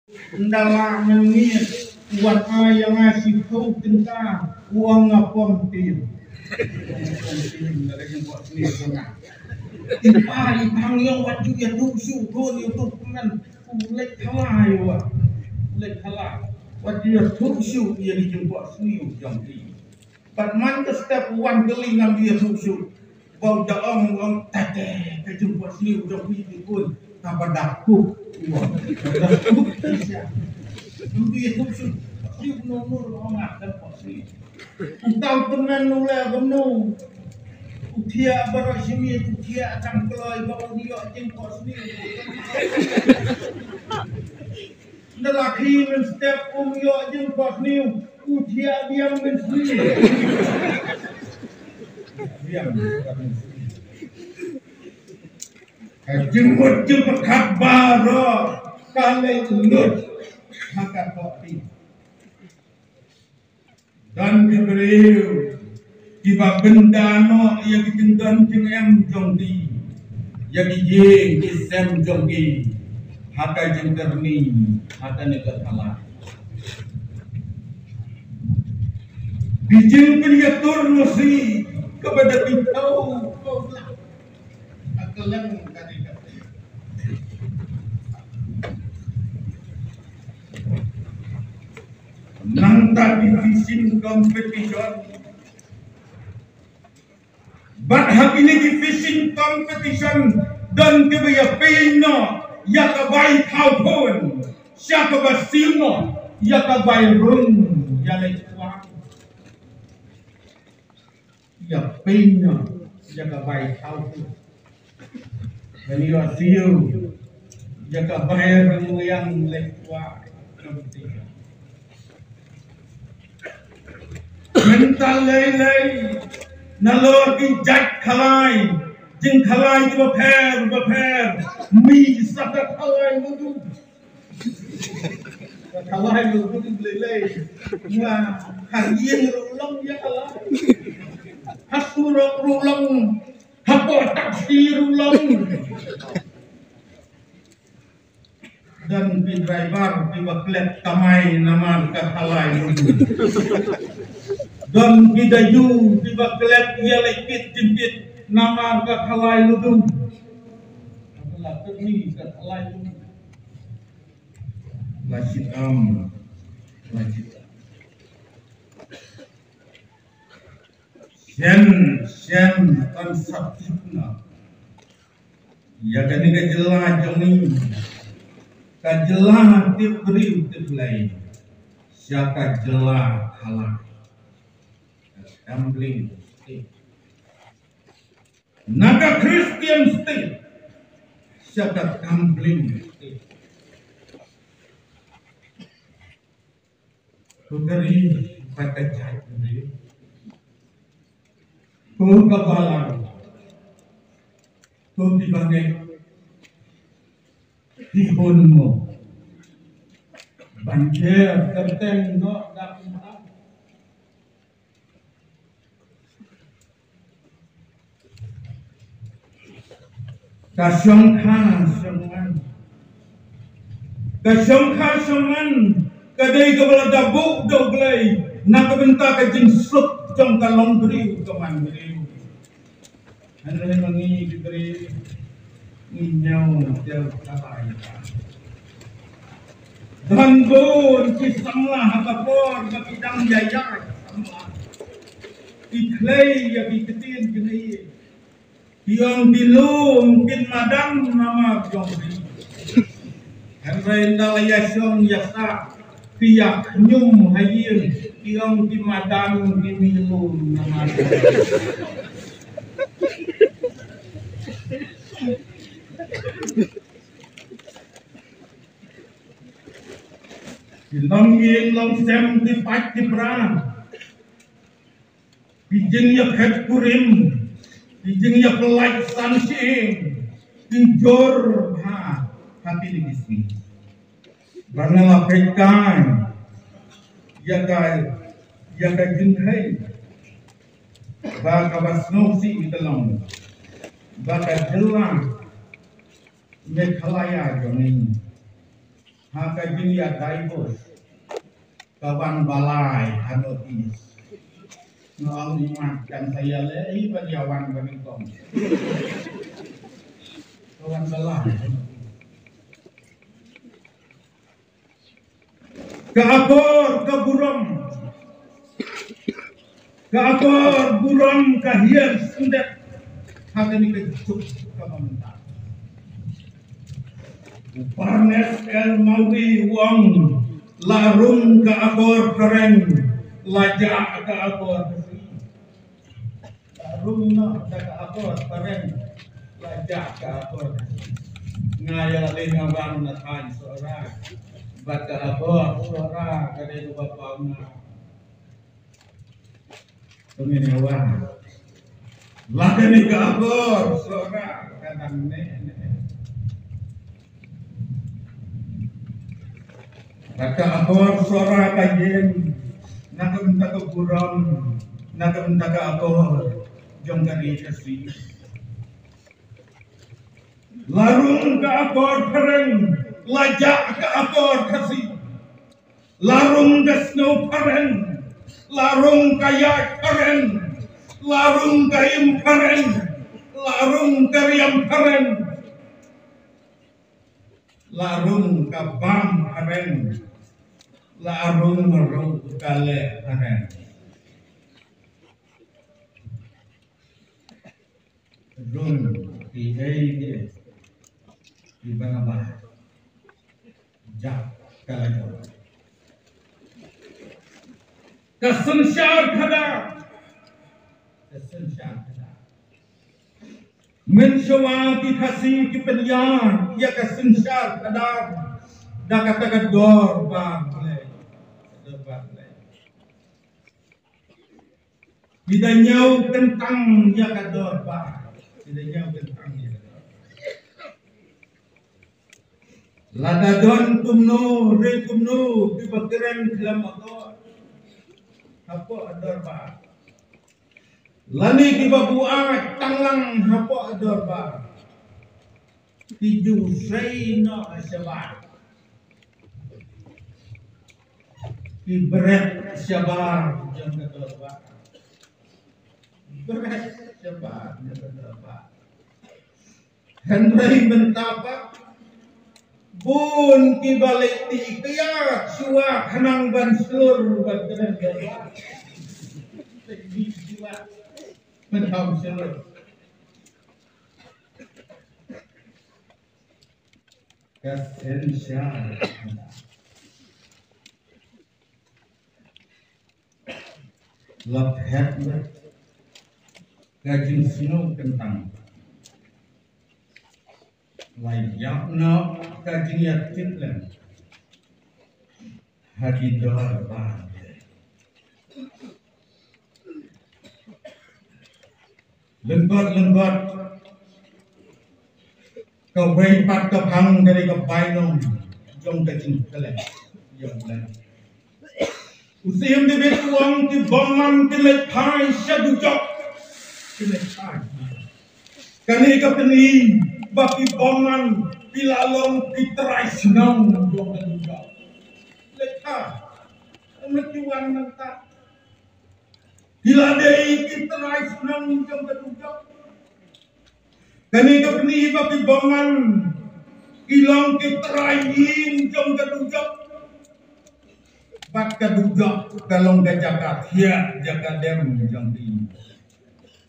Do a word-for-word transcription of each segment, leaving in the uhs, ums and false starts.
Nda la ngan ngi wan ai ïa nga shiphew tyngka, u ong nga pom tim. I pa i pang ïong wat ju ïathuh shuh, don ïathuh pynban u leit khalai wa. U leit khalai. Wat ju ïathuh shuh ïa ki jingphohsniew jong ki. Bad man ka step wan kali ngam ïathuh shuh. Ba u da ong ong tate ka jingphohsniew jong phi ki khun. Kaba da kup. Kaba da kup. Ngam ïathuh shuh. Shuh no no ong nga kan phohsniew. U tau tymmen u leh kumno. U thiah baroh shi miet, u thiah tang kloi ba u ïoh jingphohsniew. Nda la khie mynstep um ïoh jingphohsniew, u thiah biang mynsngi. Biang mynsngi. Ka jingmut jingpyrkhat baroh ka leit lut ha ka thohti. Don ki briew kiba bynta noh ïa ki jingdon jingem jong ki, ïa ki ïing ki sem jong ki ha ka jingkyrni ha kane ka khalai. Ki jingpynïatur masi kaba da pynthau. Nangta ki fishing competition. Bad ha kine ki fishing competition don kiba ïa pynno ïa ka bai thaw phone, sha kaba simo ïa ka bai rung ïa lei kwai. Ïa pynno ïa ka bai thaw phone. Ban ïoh siew ïa ka bai ryngiang leh kwah. Mynta lei lei nalor ki jait khalai, jingkhalai kiba pher bapher, mih sa ka khalai mudu. Ka khalai mudu lei lei. Nga ha ïing ruh long ïa khalai. Ha surok ruh long. Hapoh taxi ruh long. Don ki driver kiba klet kamai namar ka khalai ludu. Don ki daju kiba klet ïa leit pit jingpit namar ka khalai ludu. Ka la kyrni ka khalai ludu. La shit am, la shit am. Shen, shen, kan sa tip na. Ïa kane ka jylla jong ngi. Ka jylla tip briew tip Blei. Sha ka jylla khalai. Ka gambling state. Na ka Christian state. Sha ka gambling state. Ko ka ri bad ka jait ri. Ko ka balang. Ko ki bangeh. Ki hun mo. Ban ker kyrteng noh da kumta. Ka shongkha shongman. Ka shongkha shongman ka dei kaba la da buh da U Blei na ka bynta ka jingsuk jong ka longbriew ka manbriew. Hynrei ma ngi ki briew ngi ñiew jel ka bai. Don bun ki samla ha ka por ba ki dang ïaid samla. Ki khlei ïa ki ktien kine. Ki ong ki lum kin madan namar jong ki. Hynrei ynda la ïa shong ïa sah ki ïa khñium ha ïing ki ong ki madan ki mi lum namar jong ki. Ki long ïing long sem ki pait ki pra. Ki jingïaphet kurim, ki jingïapyllait san shyieng, ki jur bha ha kine ki sngi. Ba nga la peit kai ïa ka, ïa ka jingkheiñ ba kaba sngewsih ka long ba ka jylla Meghalaya jong ngi Ha ka jingïadei bus ka wan balai ha North East. Nga ong i mat kan sa ïaleh i ban ïawan ba nyngkong. Ka wan balai ha North East. Ka akor ka burom. Ka akor burom ka hiar syndet ha kane ka juk kaba mynta. U Barnes L Mawrie u ong, la rung ka akor phareng, la jah ka akor Khasi. La rung noh da ka akor phareng, la jah ka akor Khasi. Nga ïa la leh nga wan na thaiñ Sohra bad ka akor Sohra ka dei kaba paw nga. Tumi ne wa. La kane ka akor Sohra ka dang ne ne. Bad ka akor Sohra ka ïeng na ka bynta ka burom, na ka bynta ka akor jong ka ri Khasi. La rung ka akor phareng, la jah ka akor Khasi. La rung ka sngew phareng, la rung ka ïaid phareng, la rung ka im phareng, la rung ka riam phareng, la rung ka bam phareng, la rung ruh ka leh phareng. Rung ki ei ki ei ki ba nga ba. Jah ka la jong. Ka synshar khadar. Ka synshar khadar. Mynshuwa ki Khasi ki pynïar ïa ka synshar khadar da kata ka dorbar Blei. Ka dorbar Blei. Ki da ñiew kyntang ïa ka dorbar. Ki da ñiew kyntang ïa ka dorbar. Lada don kumno re kumno kiba kren khlem akor hapoh dorbar, lane kiba buaid tang lang hapoh dorbar, ki ju sei noh shabar. Ki bret shabar jong ka dorbar. Bret shabar jong ka dorbar. Hynrei mynta pat bun kiba leh ti kiad shuwa khnang ban shlur ban kren dorbar. Leh ti shuwa ban shlur. Ka synshar. La phet bad ka jingsngew kyntang. La ïap noh ka jingïatiplem ha ki dorbar. Lyngkot lyngkot kawei pat ka phang ka dei ka bainong jong ka jingkhlem ïa U Blei. U Syiem David u ong ki bymman ki leit phai sha dujok. Ki leit phai. Kane ka pyni ba ki bymman ki la long ki trai shnong jong ka dujok. Leit phai. Ym leit ki wan nangta. Ki la dei ki trai shnong jong ka dujok. Kane ka pyni ba ki bymman ki long ki trai ïing jong ka dujok. Bad ka dujok ka long ka jaka thiah jaka dem jong ki.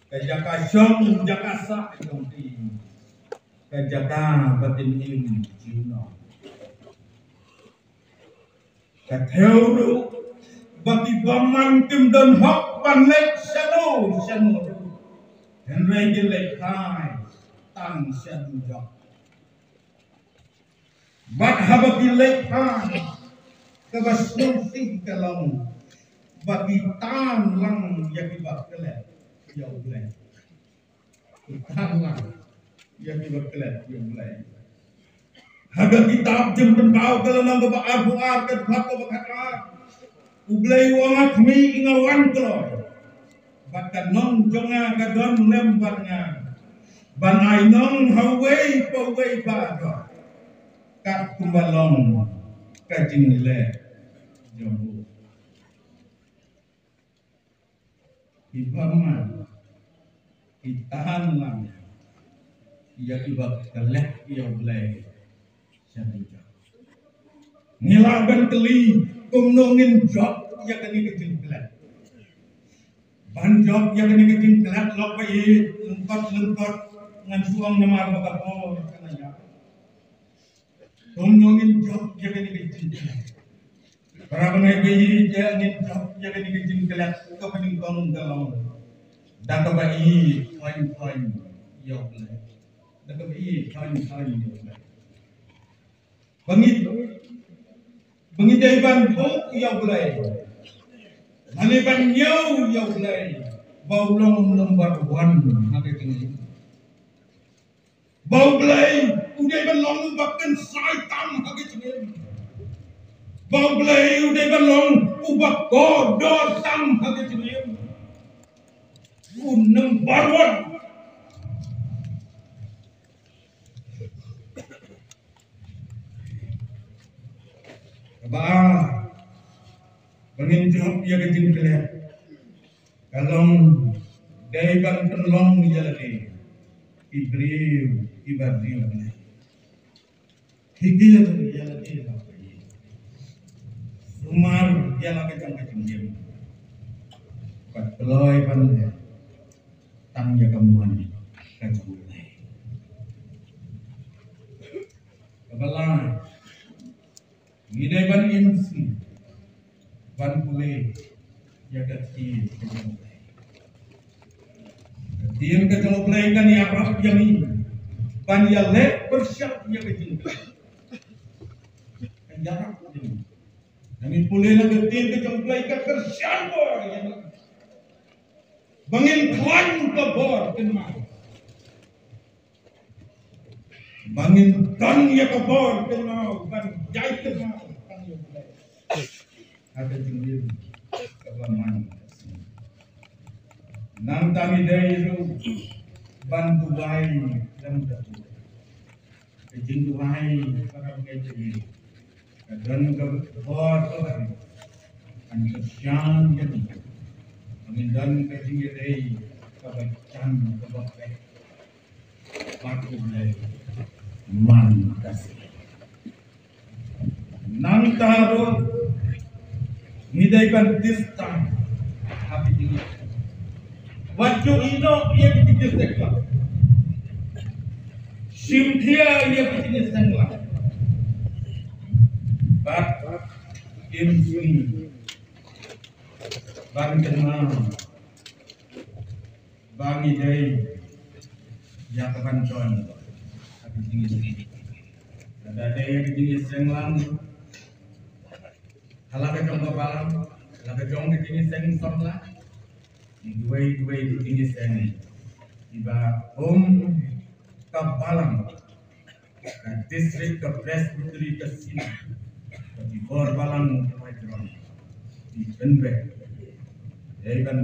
Ka jaka shong jaka sah jong ki. Ka jaka ba kin im junom. Ka thew ruh ba ki bymman kim don hok ban leit shano shano ruh. Hynrei ki leit phai tang sha dujok. Bad haba ki leit phai kaba sngewsih ka long ba ki tan lang ïa kiba klet ïa U Blei. Tang lang ïa kiba klet ïa U Blei. Ha ka kitab Jingpynpaw ka lynnong kaba arphew ar ka dkhot kaba khatar. U Blei u ong, nga khmih nga wan kloi. Bad ka nong jong nga ka don lem bad nga ban ai nong ha uwei pa uwei baroh kat kumba long ka jingleh jong u. Ki bymman ki tahan lang ïa kiba klet ïa U Blei sha jingjia. Ngi lah ban kylli kumno ngin jop ïa kane ka jingklet. Ban jop ïa kane ka jingklet lok ba ïeit, lyngkot lyngkot ngan shu ong namar ba ka por ka la ïap. Kumno ngin jop ïa kane ka jingklet? Para bangeit, ba ïeit ïa ngin jop ïa kane ka jingklet, kaba nyngkong ka long da kaba ïeit thaiñ thaiñ ïa U Blei. Da kaba ïeit thaiñ thaiñ ïa U Blei. Ba ngi, ba ngi dei ban bud ïa U Blei, lane ban ñiew ïa U Blei ba u long number one ha ka jingim. Ba U Blei u dei ban long uba kynsai tam ha ka jingim. Ba U Blei u dei ban long uba kordor tam ha ka jingim. U number one. Kaba ar, ba ngin jop ïa ka jingklet, ka long dei ban pynlong ïa lade ki briew kiba riewblei. Ki kir ïa lade la ka ïing, sumar ïa la ka jong ka jingim, bad kloi ban leh tang ïa ka mon ka jong U Blei. Kaba lai, ngi dei ban im sngi ban pule ïa ka ktien ka jong U Blei. Ka ktien ka jong U Blei kan ïarap ïa ngi ban ïaleh pyrshah ïa ka jingklet. Kan ïarap ïa ngi. Ngi pule na ka ktien ka jong U Blei, ka pyrshah bor ïa ngi ba ngin khlaiñ ka bor kynmaw. Ba ngin don ïa ka bor kynmaw ban ïai kynmaw tang ïa U Blei ha ka jingim kaba man. Nangta ngi dei ruh ban duwai lem ka jingduwai para bangeit jong ngi. Ka don ka bor kaba kan kyrshan ïa ngi. Ba ngin don ka jingïadei kaba jan kaba beit bad U Blei man ka sngi. Nangta ruh ngi dei ban tista ha ki jingïaseng. Wat ju ïehnoh ïa ki jingïaseng lang. Shim khia ïa ki jingïaseng lang. Bad im sngi ban kynmaw ba ngi dei ïa ka ban don ha ka jingïaseng. Lada dei ïa ka jingïaseng lang, ha la ka jong ka balang, ha la ka jong ka jingïaseng samla, ngi duwai, duwai ka jingïaseng. Iba kum ka balang, ka district, ka presbytery, ka synod, ka ki bor balang, ka bajrong, ki pynbeit, dei ban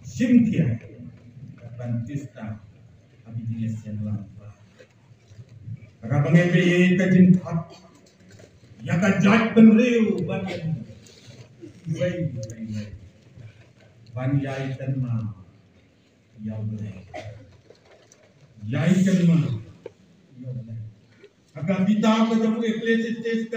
shim khia, ka ban tista ha ki jingïaseng lang. Para bangeit, ka jingthap ïa ka jaitbynriew ban ïa wei wei wei ban ïai kynmaw ïa U Blei. Ïai kynmaw ïa U Blei. Ha ka kitab ka jong u Ecclesiastes ka